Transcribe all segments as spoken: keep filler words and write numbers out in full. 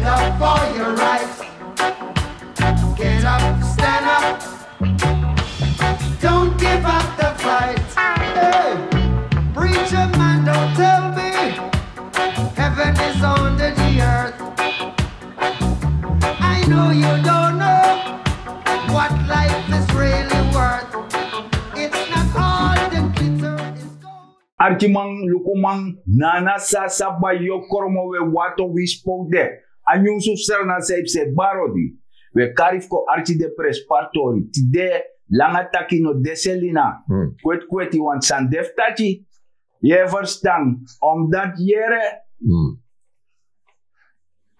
Up for your right. Get up, stand up. Don't give up the fight. Hey, preacher man, don't tell me heaven is under the earth. I know you don't know what life is really worth. It's not all the glitter is gold. Arkiman, lukuman, nana sasa ba yo kromo we wato wi spoke de. A nyunsu srana sa yu pse barodi. We kari fu kon arki de prenspari tori. Tide langa taki no de selina. Kweti kweti wan san de fu taki. Yu e ferstan? Omdati yere,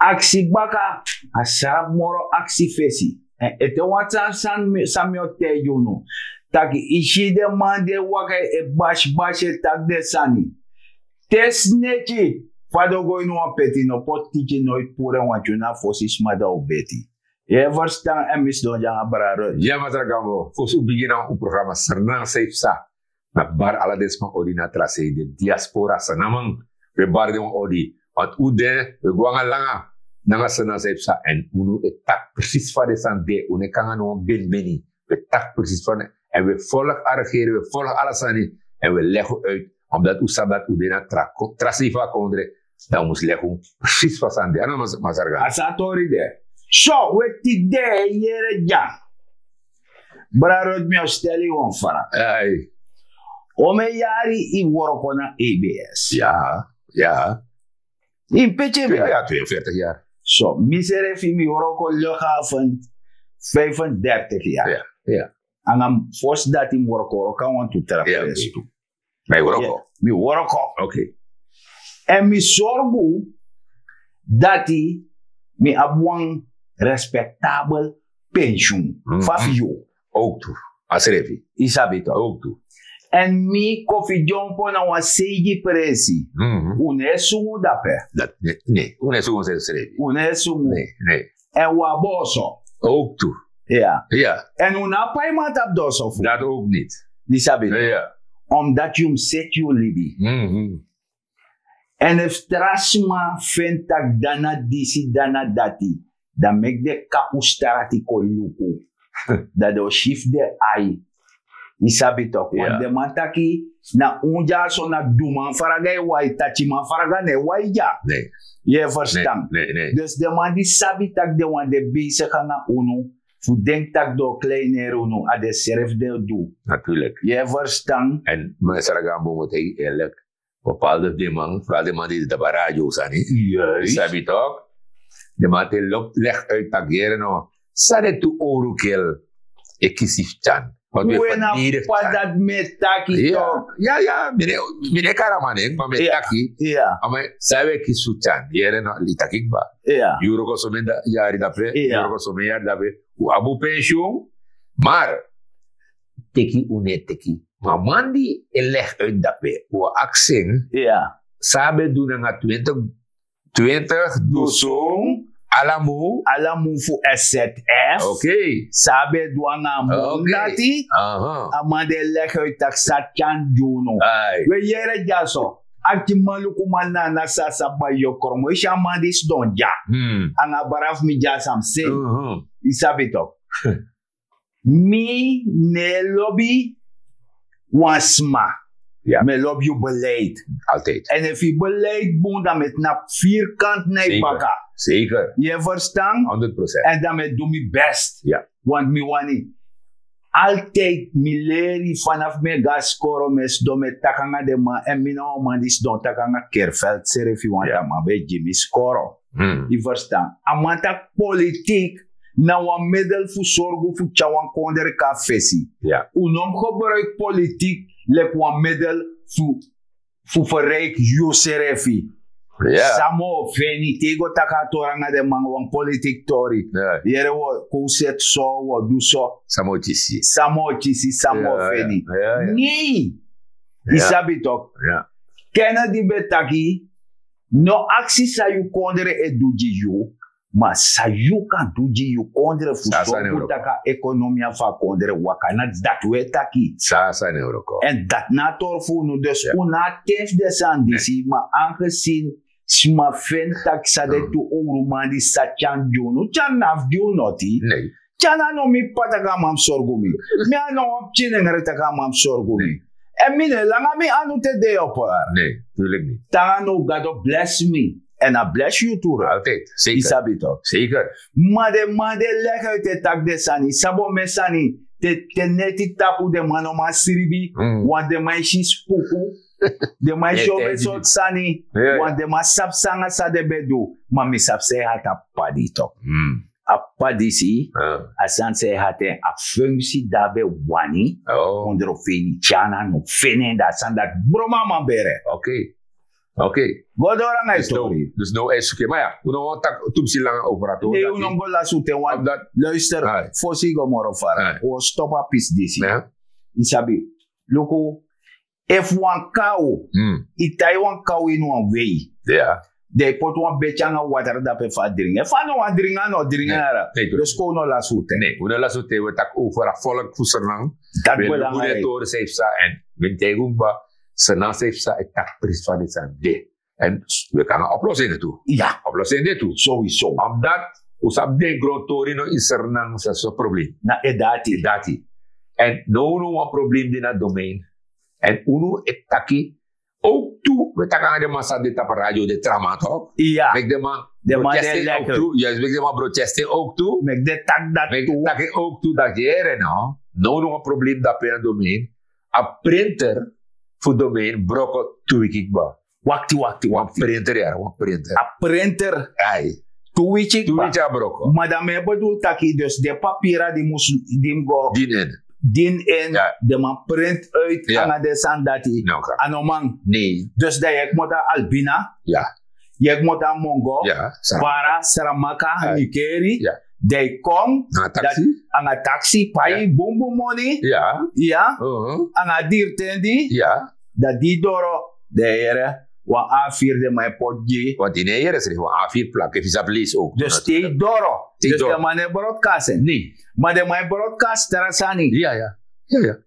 aksi baka a srapu moro aksi fesi. Èn ete wan sani san mi o taigi unu, taki yu si den man di e waka e basibasi e taki den sani. Te sneki, fa den o go ini wan peti, no poti tiki noiti puru en wantu na fosi sma dan o beti. Yu e ferstan? Èn mi sidon de nanga brada. Ya masra gambo, fosi un bigin nanga un programa srnan san yu psa, na bari ala den sma odi na tra sei den diaspora sanaman. We bari den wan odi, want un de, we go nanga langa nanga srnan san yu psa, èn unu e taki presis fa den sani de. Un no e kon nanga no wan beni beni. We taki presis fa den, èn we folg a regering, we folg ala sani, èn we legi un uit. Omdati un sabi dati un de na tra sei fu a kondre, dan un mus legi un presis fa sani de. A no masra gambo, a sa tori de. So we tide yere dya. Brada, mi o stel yu wan fara. Ai. Omen yari yu wroko na A B S? Ya, ya. Yu pikin mi? Ya, tweeënveertig yari. So mi srefi mi wroko luchthaven vijfendertig yari. Ya, ya. Nanga fosi dati mi wroko wroko na wantu tra presi tu. Mi wroko. Mi wroko. Oké. Èn mi sorgu dati mi abi wan respektabel pensiun. Fa fu yu? Ook tu. A srefi. Yu sabi tok. Ook tu. Èn mi kon fu dyompo na wan seigi presi. Un no e sungu dape. Ne, un no e sungu srefi. Un no e sungu. Ne, ne. Èn un abi oso. Ook tu. Ya. Ya. Èn un no abi paiman tapu den oso fu. Dati ook niet. Yu sabi tok. Omdati yu mus seti yu libi. Èn efu tra sma feni tak' dan na disi, dan na dati, dan meki den kapu strati kon luku. Dan den o si fu den ai. Yu sabi tok. Want den man taki na un dyaso na duman fraga e wai, takiman fraga no e wai dya. Yu e ferstan? Dus den man di sabi tak' den wan de besigi nanga unu fu denki tak' den o kleineri unu, a den srefi den o du. Natuurlik. Yu e ferstan? Èn masra gambo, mi o taigi yu eerlik, bepaalde fu den man, vooral den man di de tapu a radio sani. Yu sabi tok. Den man te legi uit tak' yere no, san den tu owru kel e kisi fu tyan. Want we na verdedig pa tyan. Dati mi e taki tok. Ya, ya, mi no e, mi no e kari a man nen, ma mi e taki. Ya. A man, san we kisi fu tyan yere no, yu taki kba. Ya. Yu wroko somen yari dape, yu wroko somen yari dape. Un abi un pensiun. Maar teki un no e teki. Ma a man di e legi uit dape, un o aksi en. Ya. San a ben du nanga twintig, twintig dusun, ala mun, ala mun fu S Z F. Oké. San a ben du nanga a mun dati. A man di e legi uit tak' san tyan gi unu. Ai. We yere dyaso. Arkiman, lukuman, nana sasa ba yo kromo. Yu si a man di sidon dya. Nanga a brada fu mi dya san mi sei. Yu sabi tok. Mi no e lobi wan sma. Ya. Mi e lobi yu beleid. Altijd. Èn efu yu beleid bun, dan mi e tnapu vierkant na yu baka. Zeker. Yu e ferstan? Honderd procent. Èn dan mi e du mi best. Ya. Want mi wani. Altijd mi leri, fanafu mi e go na skoro, mi e sidon, mi e taki nanga den man, èn mi na wan man di sidon taki nanga Kerfeld srefi, want a man ben e gi mi skoro. Yu ferstan? A man taki politik na wan middel fu sorgu fu tyari wan kondre kon na fesi. Ya. Un no mus gebruiki politik leki wan middel fu, fu verrijki yusrefi. Ya. San mi o feni, te yu go taki a tori nanga den man, wan politik tori. Ya. Yere, wi o kon seti so, wi o du so. San mi o kisi. San mi o kisi, san mi o feni. Ya, ya, ya. Nei. Yu sabi tok. Ya. Kennedy ben taki, no aksi san yu kondre e du gi yu, ma san yu kan du gi yu kondre fu sorgu tak' a ekonomia fu a kondre waka. Na dati wi e taki. Èn dati na a tori fu unu. Dus un no abi ten fu den sani disi, ma aangezien Sma feni taki san den tu owru man di sa tyan gi unu, tyan na fu gi unu noti. Tyan na no mi p'pa taki a man mus sorgu mi. Mi a no wan pikin nengre taki a man mus sorgu mi. Èn mi no e langa mi anu te dei opo. Tanga no gado blesi mi, èn a blesi yu tu. Yu sabi tok. Ma den man di e legi uit e taki den sani, sabi omen sani, te neti tapu den man no man sribi. Want den man e si spuku. Den man e si omen sortu sani. Want den man sabi san nanga san den ben du. Ma mi sabi san e hati a p'pa di tok. A p'pa disi, a sani san e hati en, a funksi di a ben wani. Ondro feni tyana no feni en, dan a sani dati broma a man bere. Go doro nanga yu tori. Dus no e suke ma ya, un no wani taki tu psi langa over a tori. Ne un no mus go lasi un ten wan. Luister, fosi yu go moro fara, un o stop a pisi disi. Yu sabi, luku, efu wan kaw, yu tai wan kaw ini wan wei, dan yu poti wan beti nanga water dape fu a dringi. Efu a no wani dringi, a no dringi nara. Dus kon un no lasi un ten. Ne un no lasi un ten, un e taki over a folk fu Sranan. Dati belangrijk. Tori san yu psa, èn mi e taigi un kba, Sranan san yu psa e taki prisi fa den sani de. Èn wi kan nanga oplossing de tu. Oplossing de tu. Sowieso. Omdat un sabi den grontori no in Sranan, san so problem. Na e dati. Dati. Èn no unu wan problem de na domein. Èn unu e taki ook tu, wi e taki nanga den man san de tapu radio, den tra man tok. Meki den man, den man de protesting ook tu. Juist, meki den man protesting ook tu. Meki den taki dati tu. Taki ook tu dati yere no. No unu wan problem dape na domein. A printer fu domein broko tu wiki kba. Wakti wakti wakti. Wan printer ya, wan printer. A printer. Ai. Tu wiki kba. Tu wiki a broko. Ma dan mi e bedul taki dus den papira di mus, di mus go din in, din in, den man print uit nanga den sani dati. A no man. Dus dan yu e kmoto na Albina, yu e kmoto na Mongo, Bara, Saramaka, Nikeri. Dan yu kon nanga taxi, pai bunbun moni. Ya, nanga diri ten di. Dan di yu doro, dan yu yere wan afir den man e poti gi yu. Want yu no e yere srefi wan afir plaki fu sabi leisi ook. Dus te yu doro, dus den man no e broadcast en. Ma den man e broadcast tra sani.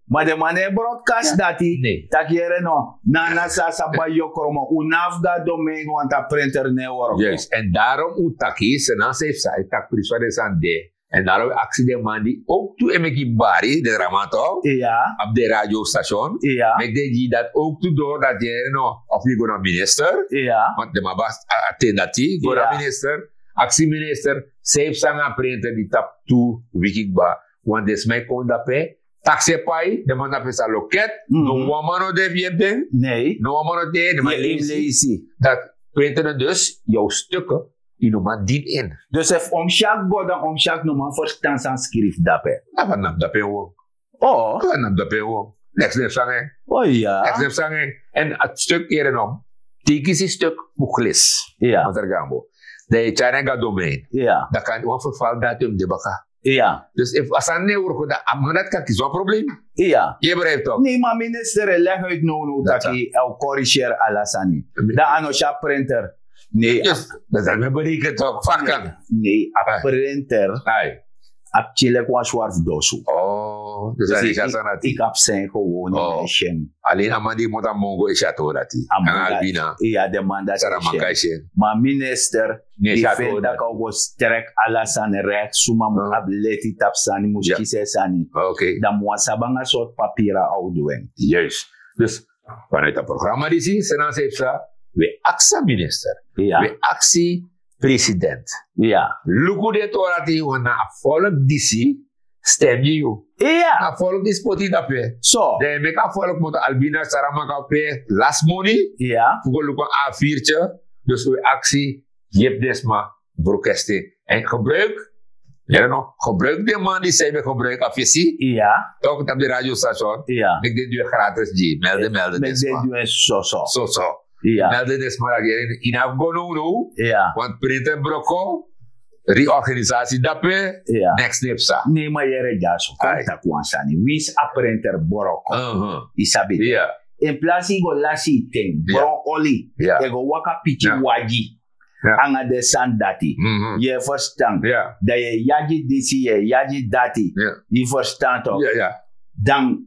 Ma den man no e broadcast dati. Taki yere no, na na san a sa bai yu o kromo, un no abi fu go na domein wanta printer no e work. Èn darom un taki Sranan san yu psa e taki prisi fa den sani de. Èn darom wi aksi den man di ook tu e meki bari, den tra man tok, abi den radio station, meki den gi dati ook tu doro dati yere no, of yu go na minister. Want den man abi a ten dati go na minister, aksi minister san yu psa nanga a printer di tapu tu wiki kba. Want den sma e kon dape, taksi e pai, den man dape sa loket. No wan man no de fu yepi den. No wan man no de, den man e leisi. Dati printer no, dus yu o stuku, yu no man din in. Dus efu Omsyak go, dan Omsyak no man ferstan san skrifi dape. A wan na fu dape won. A wan na fu dape won. Neks no e fu sanga en. Neks no e fu sanga en. Èn a stuk yere no, te yu kisi stuk fu glis, masra Gambo, dan yu e tyari en go na domein. Dan kan wan ferval datum de baka. Dus efu a sani no e work, dan a man dati kan kisi wan problem. Yu e begrijp tok? Ne, ma minister e legi uit nownow taki a o corrigeer ala sani. Dan a no si a printer. Ne, dan san mi e bereken tok, fa a kan? Ne, a printer, a pikin leki wan swarfu dosu. Dus yu kan abi sani gewon, yu no e si en. Alleen a man di yu kmoto na Mongo e si a tori dati. Nanga Albina. Iya, den man dati e si en. Ma minister, di feni taki a o go strek ala sani rek, suma mus abi leti tapu sani, mus kisi en sani. Dan mi wani sabi nanga sortu papira a o du en. Juist. Dus vanuit a programma disi, Sranan san yu psa, wi e aksi a minister, wi e aksi president. Luku den tori dati, want na a folk disi stem gi yu. A folk disi poti yu dape. Dan yu meki a folk kmoto na Albina, Saramaka, pe lasi moni fu go luku wan afirtye. Dus wi e aksi, yepi den sma, brokesti, èn gebruik, yere no, gebruik den man di san yu ben gebruik a fesi. Tok, tapu den radio station, meki den du en gratis gi yu. Melde, melde den sma. Soso. Melde den sma dati yere, yu no abi go nownow. Want printer broko, reorganisatie dape, neks no e psa. Ne, ma yere dyaso, kon taki wan sani. Winsi a printer broko, yu sabi, in plasi yu go lasi yu ten, bron oli, yu e go waka piki wagi nanga den sani dati. Yu e ferstan? Dan yu e yagi disi, yu e yagi dati. Yu ferstan tok? Dan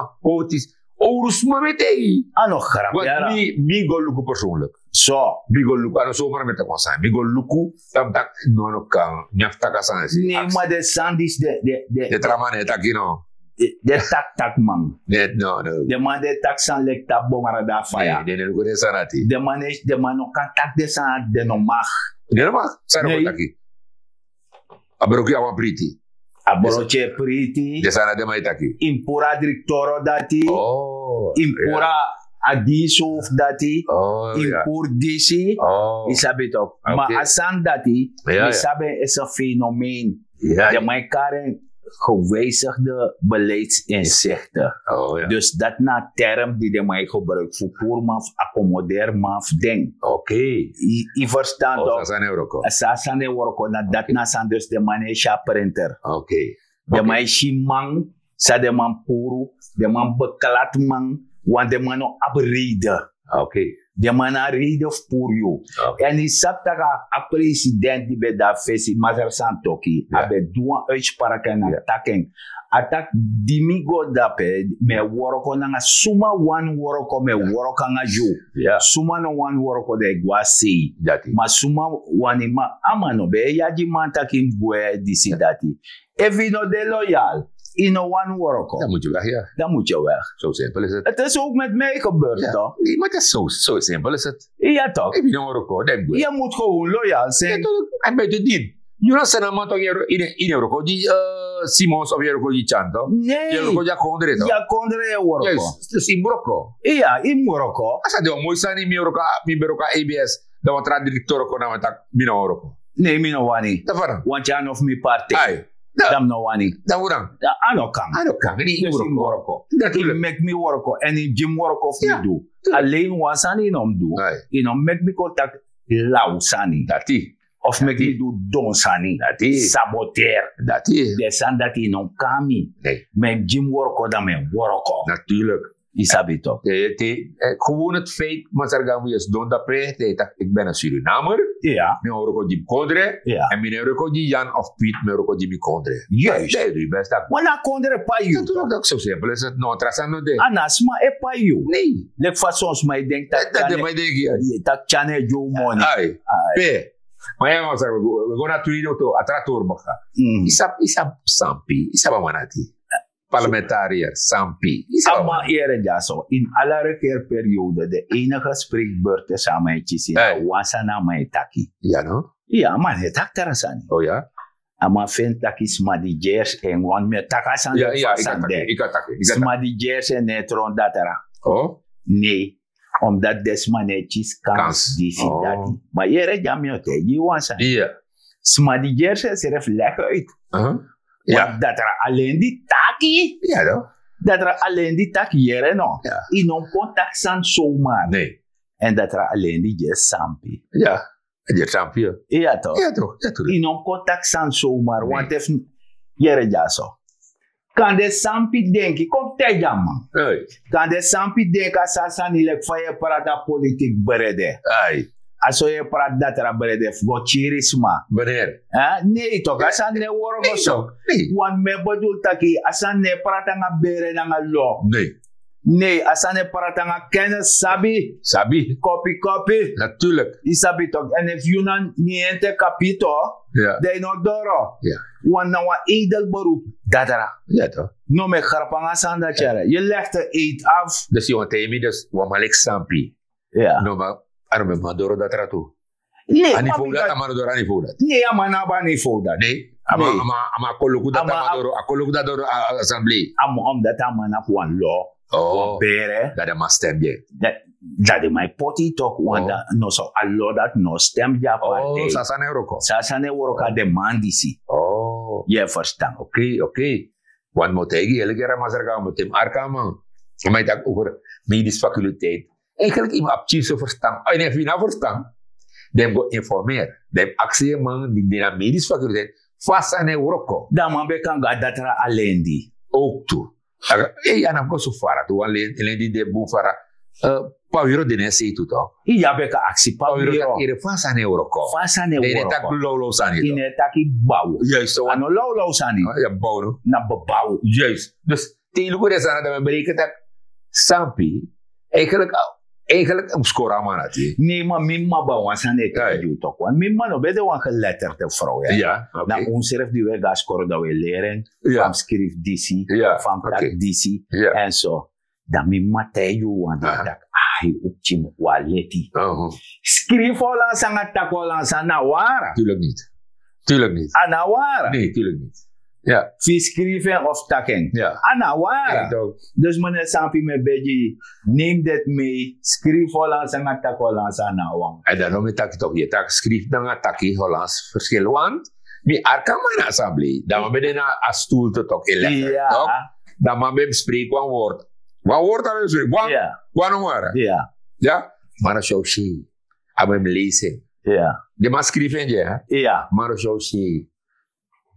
sma, o tisi. Owru sma mi e taigi. A no grap yara. Mi go luku persoonlijk. So mi go luku, a no somar mi e taki wan sani, mi go luku. Dan mi taki no, a no kan, mi abi taki a sani si. Ne ma den sani disi den tra man e taki no. Den taktakman. Den man den taki sani leki tapu bongara dan a faya. Den e luku den sani dati. Den man no kan taki den sani dati, den no mag. Den no mag. Sani o kon taki. A broki a wan priti. A broki e priti. Den sani dati den man e taki. Yu mus puru a driktoro dati. Yu mus puru a disi hofu dati. Yu mus puru disi. Yu sabi toki. Ma a sani dati, mi sabi en esi en fenomeen. Den man e kari en gewijzigde beleidsinzichten. Dus dati na a term di den man e gebruiki fu puru man fu akomoderi man fu den. Yu verstan toki? San a sani e wroko na dati na a sani. Dus den man no e si a printer. Den man e si man san den man puru. Den man beklati man. Want den man no abi reide. Den man na reide fu puru yu. Èn yu sabi tak' a president di ben de na fesi masra santoki a ben du wan uitspraki èn a taki en. A taki, di mi go dape, mi e wroko nanga suma wani wroko, mi e wroko nanga yu. Suma no wani wroko dan e go na sei. Ma suma wani man, a man no ben e yagi man taki yu mus gwe disi dati. Efu yu no de loyal, yu no wani wroko. Dan mus yu wegi. Dan mus yu wegi. Zo simpel is het. Het is ook met mij gebeurd toch? Yu mus gewoon loyal zijn. Yu no sani a man toki yu no wroko gi simons of yu no wroko gi tyan toki? Yu no wroko gi a kondre toki? Yu no wroko gi a kondre. Yu wroko. Iya, yu mus wroko. A sani de wan moi sani. Mi wroko, mi ben wroko a abs. Dan wan tra direkteur kon na mi taki mi no wroko. Ne mi no wani. Wan tyan of mi parti. Dan mi no wani. Dan fu dan a no kan. A no kan. Yu mus wroko. Yu meki mi wroko èn yu gi mi wroko fu mi du. Alen wan sani yu no mus du. Yu no meki mi kon taki law sani. Dati. Of meki mi du don sani. Dati. Saboter. Dati. Den sani dati yu no mus kon na mi. Ma yu mus gi mi wroko dan mi e wroko. Natuurlik. Yu sabi toki? Te, te, gewoon het feit masargamu yu e sidon dape, te yu taki yu ben na Surinamer. Mi e wroko gi mi kondre. Èn mi no e wroko gi Jan of Piet, mi e wroko gi mi kondre. Juist. Dan yu du yu best. Taki wan na kondre pai yu. Zo simpel is het. No, tra sani no de. A no sma e pai yu. Leki fa son sma e denki taki tyan e gi yu moni. Pe. Ma ya masara, we go na tweede auto, a tra tori baka. Yu sabi, yu sabi sampi, yu sabi a man dati. Parlementariër sampi. A man yere dyaso, in ala regeerperiode de enige spreekbeurt san a man e kisi na wan sani a man e taki. Ya no? Ya, a man no e taki tra sani. A man feni taki sma di gersi en wan, mi e taki a sani. Sma di gersi en no e tron datra. Ne, omdat den sma no e kisi kans disi dati. Ma yere dya, mi o taigi yu wan sani. Sma di gersi ensrefi legi uit. Datra alen di taki. Datra alen di taki, yere no. Yu no mus kon taki sani somar. Èn datra alen di gersi sampi. Gersi sampi. Ya to. Yu no mus kon taki sani somar. Want efu, yere dyaso, kande sampi denki, kon taigi a man. Kande sampi denki a sani leki fa yu e prati a politik brede. A so yu e prati datra brede fu go kiri sma. Ne, toki a sani no e wroko so. Want mi e bedoel taki a sani no e prati nanga bere nanga lo. Ne, a sani e prati nanga kennis, sabi. Sabi. Kopi kopi. Natuurlik. Yu sabi toki? Èn efu yu na niente kapito, dan yu no doro. Want na wan edel beroep datra. No, mi e grap nanga a sani dati, yere. Yu legi de eet af. Dus yu wani taigi mi dus wan man leki sampi. No, ma a no ben man doro datra tu. Ne, a man no abi a niveau dati. Ne, a man no abi a niveau dati. Ne, a man, a man, a man kon luku dati, a man doro, a kon luku dati doro a assemblee. A man, omdat a man na abi wan lo, wan bere. Dati a man stem gi en. Dati den man e poti toki, want dan no so a lo dati no stem gi a partij. San a sani e wroko. San a sani e wroko a den man disi. Yu e ferstan? Oké, oké. Want mi o taigi yu, leki yere masra, mi o temi arki a man. A man e taki over medisch faculteit. Eigenlijk yu mus abi pikinso ferstan. Èn efu yu no abi ferstan, dan yu mus go informeri. Dan yu mus aksi yu man di de na medisch faculteit Fa a sani e wroko. Dan a man ben kan go na datra alendi. Owktu. Ei, a no mus go so fara tu, wan lendi, lendi de bun fara. Pawiro de na en sei tu tok. Iya, ben kan aksi pawiro. Pawiro taki iri fa a sani e wroko. Fa a sani e wroko. Den e taki lawlaw sani tu. Yu no e taki baw. Yes, so a no lawlaw sani. Ya, baw no. Na babaw. Yes. Dus te yu luku den sani, dan mi e bereken taki Sampi, eigenlijk, eigenlijk mus kori a man dati. Nee, ma mi mama ben wan sani e taigi yu tok. Want mi mama no ben de wan geletterde vrouw, ya. Na un srefi di we go na skoro, dan we leri en. Fa mi skrifi disi, fa mi taki disi, en so. Dan mi mama taigi yu wan dei taki, ai, un pikin mus leti. Skrifi Hollands nanga taki Hollands, a no wara. Tuurlijk niet. Tuurlijk niet. A no wara. Nee, tuurlijk niet. Ja. Fu yu skrifi en of taki en. Ja. A no wara. Nee, toch. Dus meneer Sampi, mi e begi yu, neem dit mee. Skrifi Hollands nanga taki Hollands, a no wara. En dan no, mi taki toch, yu taki skrifi nanga taki Hollands verschil. Want mi arki a man na assemblee. Dan mi ben de na a stoel te tok, elected, toch? Dan mi ben bespreek wan woord. Wan woord a mi bespreek. Wan, wan no wara. Ja. Ja. Maar als jou zie, a mi leisi. Ja. Den man skrifi en, ja. Ja. Maar als jou zie,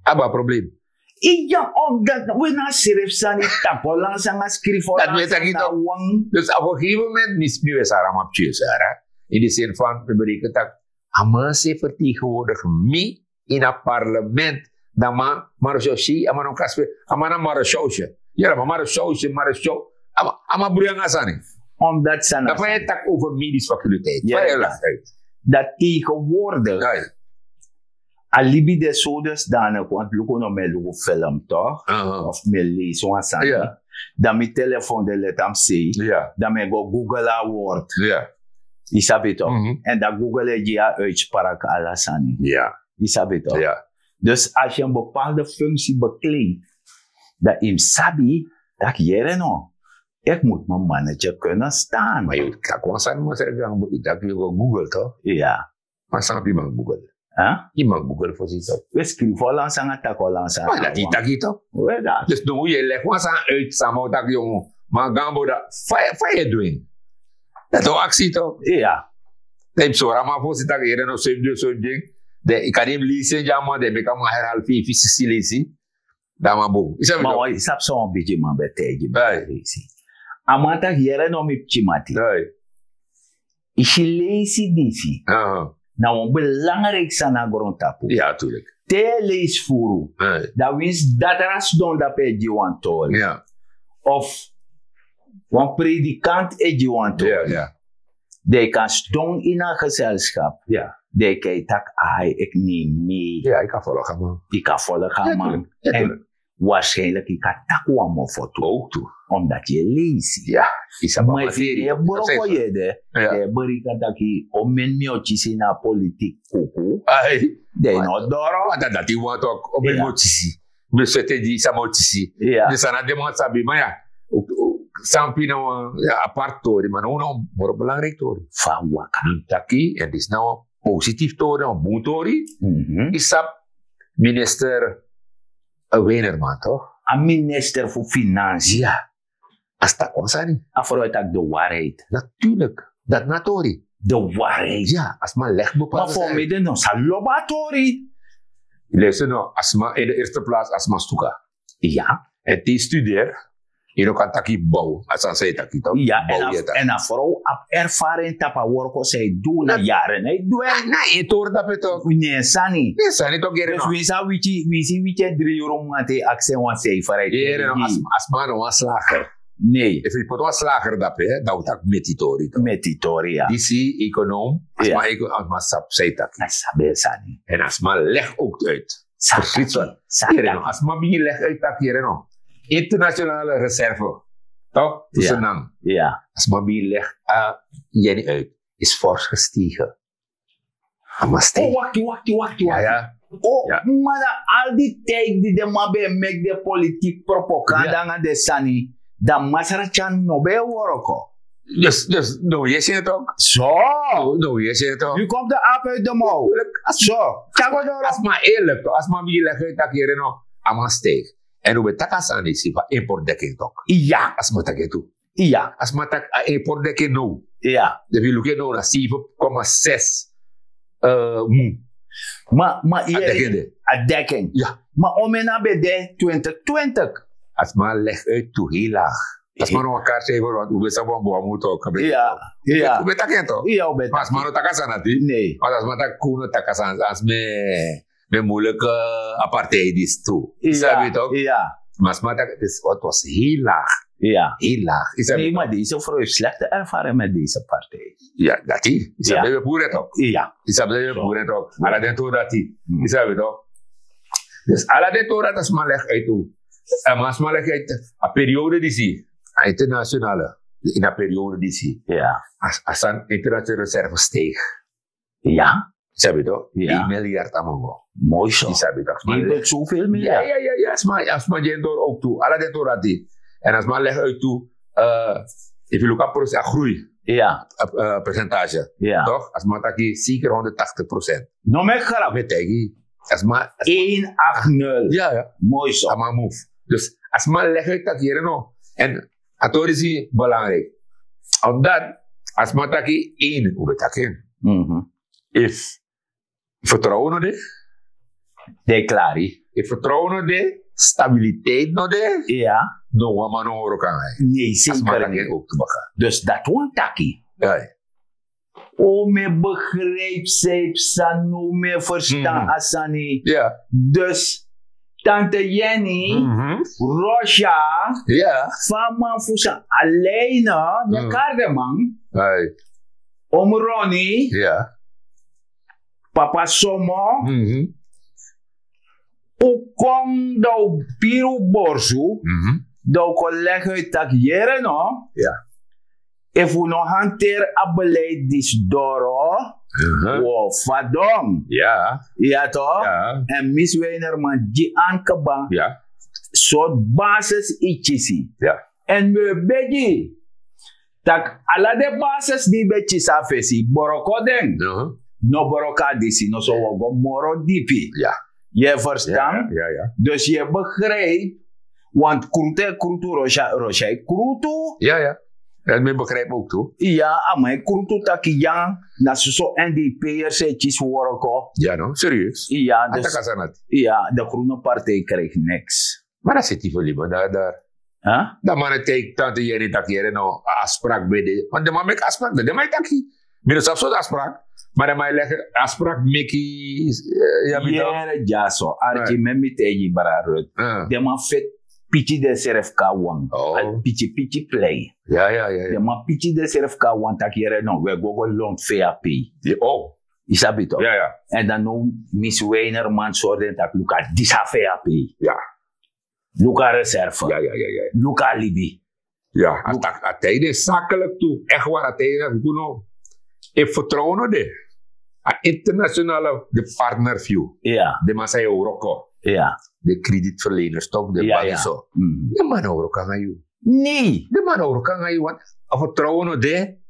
a ben a problem. Iya, omdat we na srefi sani taki Hollands nanga skrifi Hollands. Dat mi e taki na tok. Dus op een gegeven moment, mi, mi ben sara man pikin sara. In de zin van, mi bereken taki a man sei vertegenwoordig mi in a parlement. Dan man, marechaussee, a man no kan spel, a man na marechaussee. Ja, dan man marechaussee, marechaussee. A man, a man brui nanga sani. Omdat sani. Dan fa yu e taki over medisch faculteit. Ja, fa yu e leg uit. Dat tegenwoordig. Ja. A libi de so dusdanig, want luku no, mi e luku film toch? Aha. Of mi e leisi wan sani. Ja. Dan mi telefoon de, let mi sei. Ja. Dan mi e go Google a woord. Ja. Yu sabi toch? Mhm. En dan Google e gi yu a uitspraak, ala sani. Ja. Yu sabi toch? Ja. Dus als je een bepaalde functie bekleedt, dan yu mus sabi taki yere no, ik moet mijn mannetje kunnen staan. Maar yu taki wan sani, masra, yu taki yu go Google toch? Ja. Maar san yu man Google. Huh? Yu man Google fosi toch. We skrifi Hollands nanga taki Hollands. Maar dati yu taki toch. We dati. Dus now yu e leg wan sani uit, sama o taki yu, man, go na boda, fa, fa yu e du en? Dati o aksi toch. Ja. Dan yu mus sori a man fosi taki yere no, so yu mus du, so yu mus du. Dan yu kan leisi en, ja man, dan yu meki a man herhaal feifi, siksi leisi. Dan a man bun. Yu sabi toch. Ma yu sabi san wan bigi man ben taigi mi. Ai. A man taki yere no, mi pikin mati. Ai. Yu si leisi disi. Aha. Na wan belangrijk sani na grontapu. Ja, tuurlijk. Te yu e leisi furu. Ai. Dan winsi datra sidon dape e gi wan tori. Ja. Of wan predikant e gi wan tori. Ja, ja. Dan yu kan sidon ini a gezelschap. Ja. Dan yu kan taki, ai, ik neem mee. Ja, yu kan follow a man. Yu kan follow a man. Ja, tuurlijk. Ja, tuurlijk. En waarschijnlijk yu kan taki wan mofo tu. Ook tu. Omdat yu e leisi. Ja, yu sabi. Maar yu broko yu ede. Ja. Yu e bereken taki omeni mi o kisi na politiek kuku. Ai. Dan yu no doro. Dati, dati yu wani tok, omeni mi o kisi. Mi swete di sama o kisi. Ja. Dus a no den man sabi, maar ja. Sampi na wan, ja, apart tori, maar now na wan moro belangrijk tori. Fa a waka. Mi taki, en disi na wan positief tori, wan bun tori. Mhm. Yu sabi minister, eh, Weinerman, toch? A minister fu Financiën. Ja. A si taki wan sani. A frow e taki de waarheid. Natuurlijk. Dati na tori. De waarheid. Ja, a sma leg bepaalde. Maar voor mij, no, san lobi a tori. Luister no, a sma in de eerste plaats, a sma suku. Ja. En te yu studeer, yu no kan taki bow, a sani san yu taki toch? Ja, en a frow abi ervaring tapu a worko san yu du na yaren, yu du en. Na yu tori dape toch? Ne sani. Ne sani toch, yere no. Dus winsi a wiki, winsi wiki e dri yuru, man, te yu aksi en wan cijfer, yere no, a sma no wan slager. Nee. Efu yu poti wan slager dape, dan wi taki meti tori toch? Meti tori, ja. Disi econoom, a sma, a sma sabi san yu taki. A sabi sani. En a sma leg ook uit. Precies wat. Yere no, a sma bigin leg uit taki, yere no, internationale reserve, toch? Tussen nang. Ja. A sma bigin leg, eh, yeni uit. Is fors gestegen. A man stay. Oh, wakti, wakti, wakti, wakti. Ja, ja. Oh, maar na al die tijd die de man ben meki de politiek propaganda nanga de sani, dan Masra Chan no ben e worko. Dus, dus, no, yu e si en toch? So. No, no, yu e si en toch? Nu komt de aap uit de mouw. Natuurlijk. So, tyari go doro. A sma eerlijk toch? A sma bigin leg uit taki, yere no, a man stijg. En un ben taki a sani disi fu a importdekking toch? Ja. A sma taki en tu. Ja. A sma taki a importdekking now. Ja. Efu yu luku en now na zeven komma zes, eh, mu. Ma ma a deki en de. A deki en. Ma omeni a ben de twintig twintig. A sma legi uit tu heel laag. A sma no wan kartijver want un ben sabi wan boa mutu ok. Un ben taki en tok. Ma a sma no taki a sani ati. Ma a sma taki kun no taki a sani a sma e ben muliki a partij disi tu. Yu sabi tok? Ma a sma taki dus wat was heel laag. Heel laag. Yu sabi tok? Deze vrouw heeft slechte ervaring met deze partij. Dati yu sabi den ben puru en tok. Yu sabi den ben puru en tok ala den tori dati. Yu sabi tok? Dus ala den tori dati a sma legi uit tu. Ma a sma legi uit a periode disi a internationale ini a periode disi a san internationale reserve steig. Yu sabi tok? Een miljard a mango. Moi so. Yu sabi tok? Yu ben zoveel miljard. A sma gi en doro ook tu ala den tori dati. En a sma legi uit tu. Efu yu luku a proces a groei. Percentage. Tok a sma taki zeker honderdtachtig procent. No mi e grab. Mi e taigi. A sma. Een acht nul. Moi so. A man move. Dus a sma legi uit taki yere no. En a tori disi belangrijk. Omdat a sma taki een un ben taki en. Efu vertrouwen no de. Den e klari. Efu vertrouwen no de, stabiliteit no de. No wan man no hori kan. Nei. A sma taki en ook te baka. Dus dati wani taki. O mi e begrijp sei psa no mi e verstan a sani. Dus tante Jenny, Rosha, fa a man fu san a leine, mi e kari den man. Om Ronnie, papa Somo, un kon dan un piri un borsu, dan un kon legi uit taki yere no. Efu un no hanteri a beleid disi doro, un o fadon. Ya tok. En Miss Weinerman gi an kba sortu basis yu kisi. En mi e begi tak' ala den basis di yu ben kisi na fesi boroko den. No boroko a disi noso wi o go moro dipi. Yu e ferstan? Dus yu e begrijpi. Want krutu e krutu rosha e krutu. Ya ya. En mi e begrijpi ok tu. Ya a man e krutu taki ya na soso en di yu peyers e kisi woroko. Ya no serieus. Ya dus. Ya de groene partij krijgi niks. Maar dan zit hij voor liban daar daar. Dan man e taigi tante yere taki yere no a afsprak ben de want den man meki afsprak dan den man e taki. Mi no sabi sortu afsprak. Maar den man e legi afsprak meki. Ya mi dan. Yere dyaso arki men mi taigi brada rut. Den man feti piki den srefi kon na wan piki piki plei. Den man piki den srefi kon na wan taki yere no wi e go go lon fei a pei. Yu sabi tok? En dan no misi weinerman sori den taki luku a disi a fei a pei. Luku a reserve. Luku a libi. Ya a taki a tijden sakelik tu. Echt wari a tijden na kuku no. Efu vertrouwen no de a internationale de partner fu yu. Den man san yu e wroko. Den kreditverleners tok den banki so. Den man no wroko nanga yu. Nei den man no wroko nanga yu want a vertrouwen no de.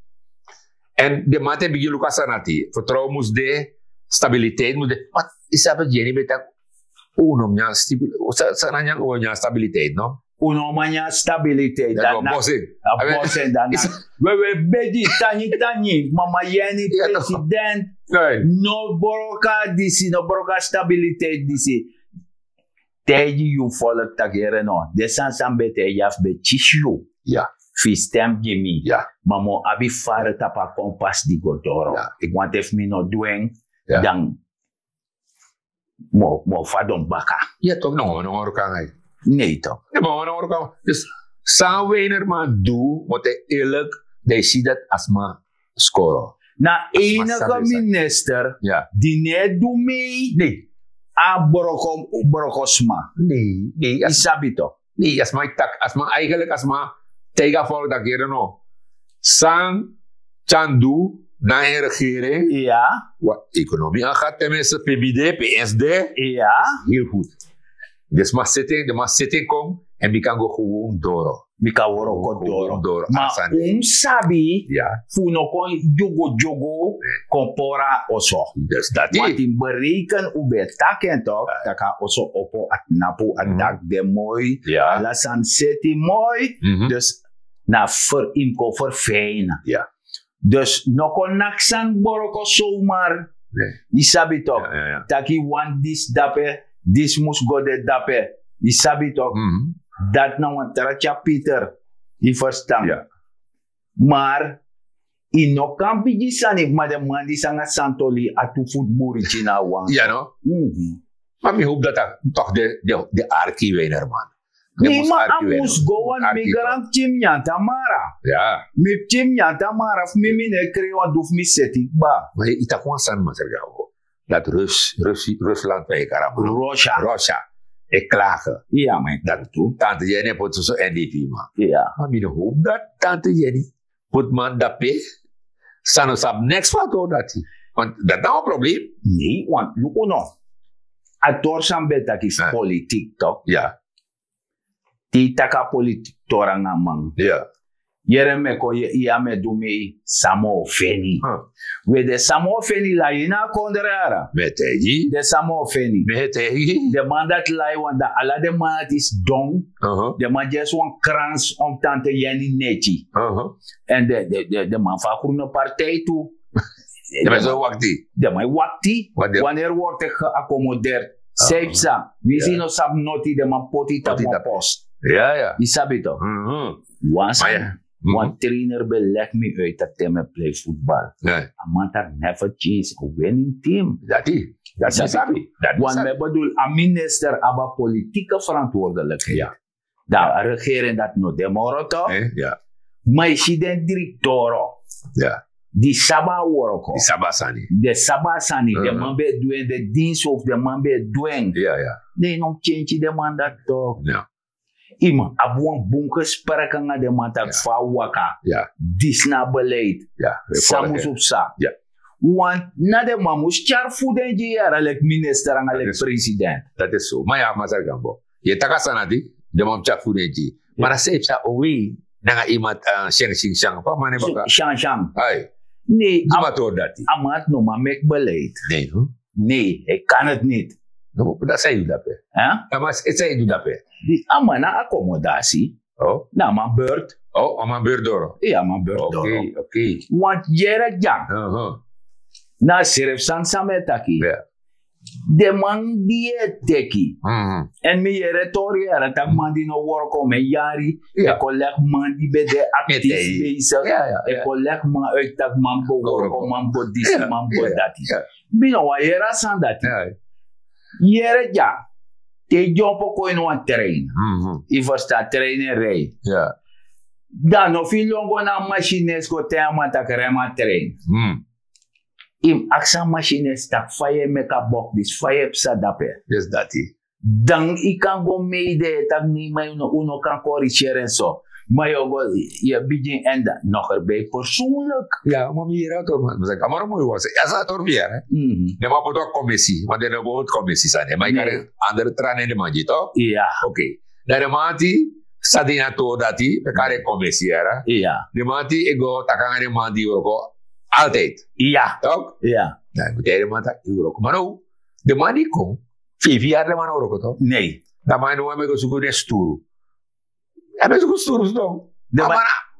En den man te bigin luku a sani ati vertrouwen mus de. Stabiliteit mus de. Yu sabi dyeni ben taki un no man nyan stabiliteit no. Un no man nyan stabiliteit dati na a bosin dati na. We we begi tangi tangi mama yeni president. No broka disi no broka stabiliteit disi. Taigi yu folk taki yere no den sani san mi ben taigi yu a fu ben kisi yu. Fu yu stem gi mi. Ma mi o abi fara tapu a kompas di go doro. Want efu mi no du en dan mi o fadon baka. Ya tok no wan no wan ruka nanga yu. Nei tok. No wan no wan ruka nanga yu. Dus san weinerman du mi o te eerlik dan yu si dati a sma skoro. Na enige minister di no e du mei a broko sma. Nei nei. Yu sabi tok. Nei a sma e taki a sma eigenlik a sma taigi a folk daki yere no. San tyan du na en regering. Wan ekonomi an gat ten minste pbd psd. Heel goed. Den sma seti en den man seti en kon. Èn mi kan go gewoon doro. Mi kan wroko doro. Ma un mus sabi fu un no kon dyugu dyugu kon pori a oso. Dati mus bereken un ben e taki en tok tak' a oso opo a tnapu a dak de moi. Ala sani seti moi. Dus na fu yu mus kon ferfeina. Dus no kon naki sani boroko somar. Yu sabi tok, taki wan disi dape, disi mus go de dape. Yu sabi tok, dati na wan tra tyapiter. Yu ferstan? Mar yu no kan bigi sani fu man den man disi nanga santoli a tu futu buri kina a wan. Ya no. Ma mi hopu dati a tok de de arki weinerman. Mi ma a mus go wan mi gran pikin mi nyan tamara. Mi pikin mi nyan tamara fu mi mi no e krei wan du fu mi seti kba. Ma yu taki wan sani masra gabo, dati rusland fa yu kari a man, russia e klage. Dati tu tante yeni e poti soso n d p man. Ma mi no hopu dati tante yeni poti man dape. San no sabi neks fu a tori dati. Dati na wan problem. Nei want luku no, a tori san ben taki fu politik tok. Te yu taki a politik tori nanga man. Yere mi e kon yere mi e du mi sama o feni. We den sama o feni lai ini a kondre yara. Mi e taigi den sama o feni. Mi e taigi den man dati lai wan dan ala den man dati sidon. Den man gi esi wan krans om tante yeni neti. Èn den man fu a krunu partij tu. Den man e wakti. Waneri word te geakomodeert. San yu psa? Winsi yu no sabi noti den man poti yu tapu wan post. Yu sabi tok. Wan sani, wan trainer ben legi mi uit taki te mi e plei futbal, a man taki never change a winning team. Dati dati mi sabi. Wan mi e bedul a minister abi a politike verantwoordelikheid. Dan a regering dati no de moro tok. Ma yu si den direktoro di sabi a woroko, den sabi a sani, den man ben e du en den dinsi of den man ben e du en. Den no mus kenki den man dati tok. Yu mus abi wan bun gesprek nanga den man taki fa a waka. Disi na a beleid. San musu psa? Want na den man mus tyari fu den gi yara leki minister nanga leki president. Dati so ma ya masra gambo, yu e taki a sani ati. Den man mus tyari fu den gi. Ma na san yu psa owei nanga iman syan syan syan fa a man e baka syan syan. Ai nei a man tori dati. A man ati no man meki beleid. Nei no. Nei e kan ati niti. No dati san yu du dape? A man san yu du dape? A man na akomodasi. Na a man bert. A man bert doro. Iya a man bert doro. Want yere dyan na a srefi sani san mi e taki. Den man di yu e teki, èn mi yere tori yara tak' man di no worko mi e yari. E kon leki man di ben de aktis besi. E kon leki man uit tak' man mus go worko man mus go disi man mus go dati. Mi no wani yere a sani dati. Yere dya, te yu dyompo kon ini wan trein, yu ferstan, trein e rei. Dan no fu yu lon go na a masines go tan yu a man tak' rem a trein. Yu mus aksi a masines tak' fa yu e meki a bok disi fa yu e psa dape. Dati dan yu kan go mei de yu e taki nei man yu no kan koriseri en so. Ma yu o go yu e bigin en dan noger ben yu persoonlik. Ya ma mi yere a tori man mi saki a moro moi wan saki a sa a tori fu yere. Den man poti wan komisi want den no go wan komisi sani ma yu kari. Andere tra na en den man gi tok. Iya. Ok. Dan den man ati sa de ini a tori dati mi kari en komisi yere. Iya. Den man ati e go taki nanga den man di wroko altijdi. Iya. Tok. Iya. Dan mi tijdi den man taki yu wroko ma now den man di kon feifi yari den man no wroko tok. Nei. Dan man no wan mi e go suku den sturu. A ben suku sturu sidon.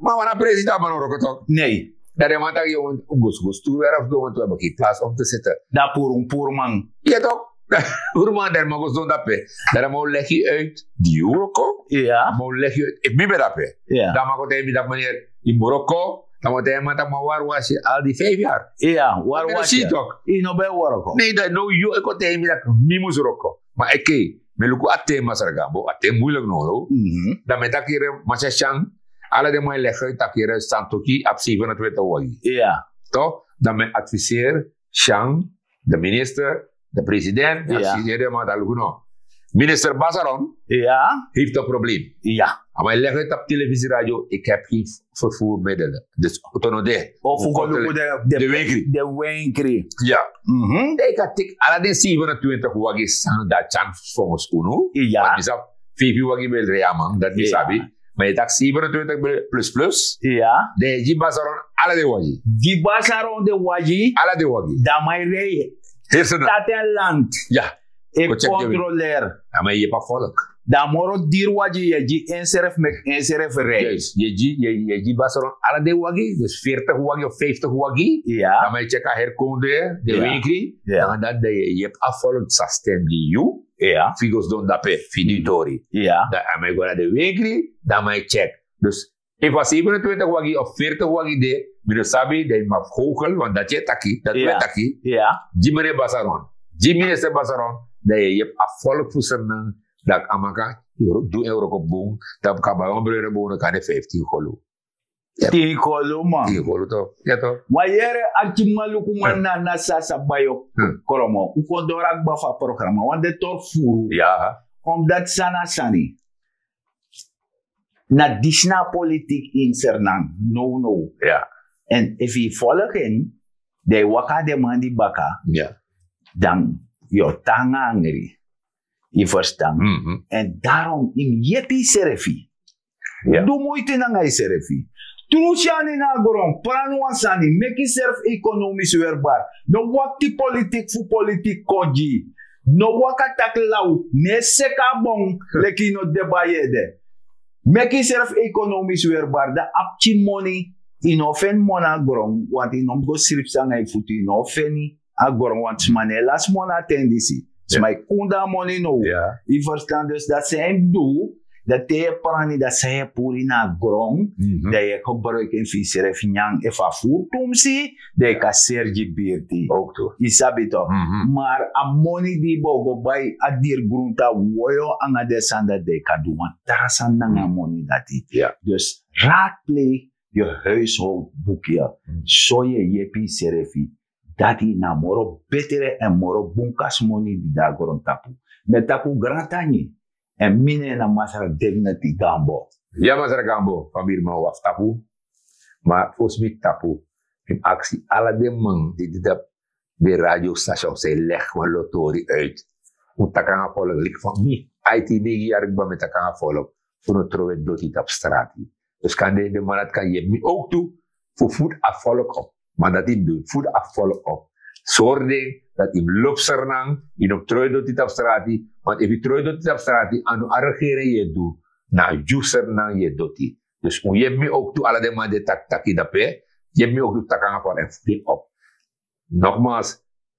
Ma wan a president a man no wroko tok. Nei. Dan den man taki yu wan go suku sturu yara fu don wantu a baki plas om te sete. Dan puru puru man. Ye tok. Puru man dan man go sidon dape. Dan man o legi uit di yu wroko. Man o legi uit efu mi ben dape. Dan man go taigi mi dati maneri yu mus wroko. Dan man o taigi man taki man wari wasi al di feifi yari. Wari wasi tok. Yu no ben wroko. Nei dan no yu e kon taigi mi taki mi mus wroko. Ma eke mi e luku a ten masra gambo a ten muilik noro. Dan mi e taki yere masya syan ala den man e legi uit taki yere santoki abi sevenentwintig wagi. Tok dan mi e adviseer syan de minister de president de adviseer den man dan luku no. Minister basaron. Heifti a problem. A man e legi uit abi televisiradio iki hebi gen vervoermiddelen. Dus otonode. Of un go luku de wenkri. De wenkri. Ya. Dan yu kan teki ala den sevenentwintig wagi san dati san fongos unu. Ya. Feifi wagi ben rei a man dati mi sabi. Ma yu taki sevenentwintig plus plus. Ya. Dan yu gi basaron ala den wagi. Gi basaron den wagi. Ala den wagi dan man e rei. Hersena. Tati en land. Ya. E kontroler. A man e yepi a volk. Dan a moro diri wagi yu e gi ensrefi meki ensrefi rei. Yu e gi yu e gi basaron ala den wagi, dus veertig wagi of vijftig wagi. Dan man e tyeki a herkon de den wenkri. Dan dati dan yu e yepi a folk san stem gi yu. Fu yu go sidon dape fu yu du yu tori. Dan a man e go na den wenkri, dan man e tyeki. Dus efu a sebenentwintig wagi of veertig wagi de, mi no sabi, dan yu man fu gogel want dati yu e taki dati wi e taki. Gi mi ne basaron, gi minister basaron, dan yu e yepi a folk fu sernan. Dan a man kan du en wroko bun, dan kan bai wan brede bun no kan de vijftin golu. Tin golu man. Tin golu to. Wan yere arkiman lukuman na na sasa bai o kromo un kon doro a kba fu a programa wan de tori furu. Omdat sani a sani na disi na a politik ini sernan. Nownow. Èn efu yu folok en, dan yu waka na den man di baka, dan yu o tan nanga angri. Yu ferstan? Èn darom yu mus yepi yusrefi. Du muiti nanga yusrefi. Tru syani na a gron, prani wan sani, meki yusrefi ekonomis werbar. No wakti politik fu politik kon gi yu. No waka taki law, no e seki a bon leki yu no dede bai yu ede. Meki yusrefi ekonomis werbar, dan a pikin moni. Yu no o feni moni na gron, wantu yu no mus go sribi san nanga yu futu, yu no o feni a gron wantu sma no e lasi moni na ten disi. Sma e kundu a moni now. Yu ferstan? Dus dati san yu mus du, dan te yu e prani dan san yu e puru ini a gron, dan yu e gebruiki en fu yusrefi nyan efu a furu tumsi, dan yu kan seri gi birti. Yu sabi to. Mar a moni di yu bo go bai a diri gruntu a woyo nanga den sani dati, dan yu kan du wan tra sani nanga a moni dati. Dus raadpleeg yu huishoudboekje. So yu e yepi yusrefi. Dati na a moro betre èn moro bun kasi moni di de na grontapu. Mi e taki un grantangi. Èn mi nen na masra dignity gambo. Ya masra gambo, famiri man wafu tapu. Ma fosi mi tapu, mi mus aksi ala den man di de tapu den radio station san e legi wan lo tori uit. Un taki nanga folok leki fa mi aiti neigi yari kba mi e taki nanga folok fu no trowe doti tapu strati. Dus kande den man dati kan yepi mi owktu fu fudu a folok op. Ma dati yu mus du, yu mus fudu a folok op. Sori den dati yu mus lobi sernan. Yu no mus trowe doti tapu strati. Want efu yu trowe doti tapu strati a no a regering yu e du, na yu sernan yu e doti. Dus un yepi mi owktu ala den man di e taki taki dape, yepi mi owktu taki nanga folok èn fudu en op. Nogmaals,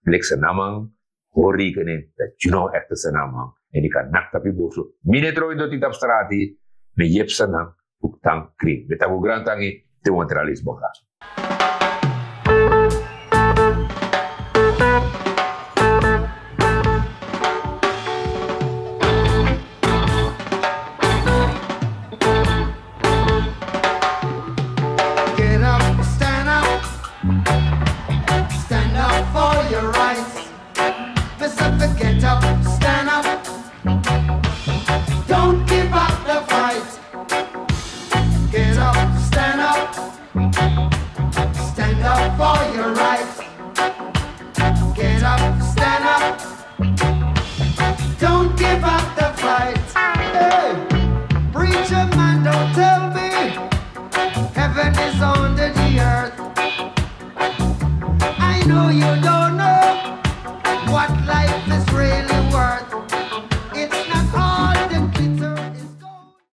leki senaman, hori rekening dati yu no ekte senaman. Èn yu kan naki tapu yu borsu. Mi no e trowe doti tapu strati. Mi e yepi senan fu tan krin. Mi e taki un grantangi. Te wan tra leisi boka. Get up, stand up, stand up for your rights. Mister Get up, stand up. Don't give up the fight. Get up, stand up. Stand up for your rights. Get up, stand up. Don't give up the fight. Hey, preacher man.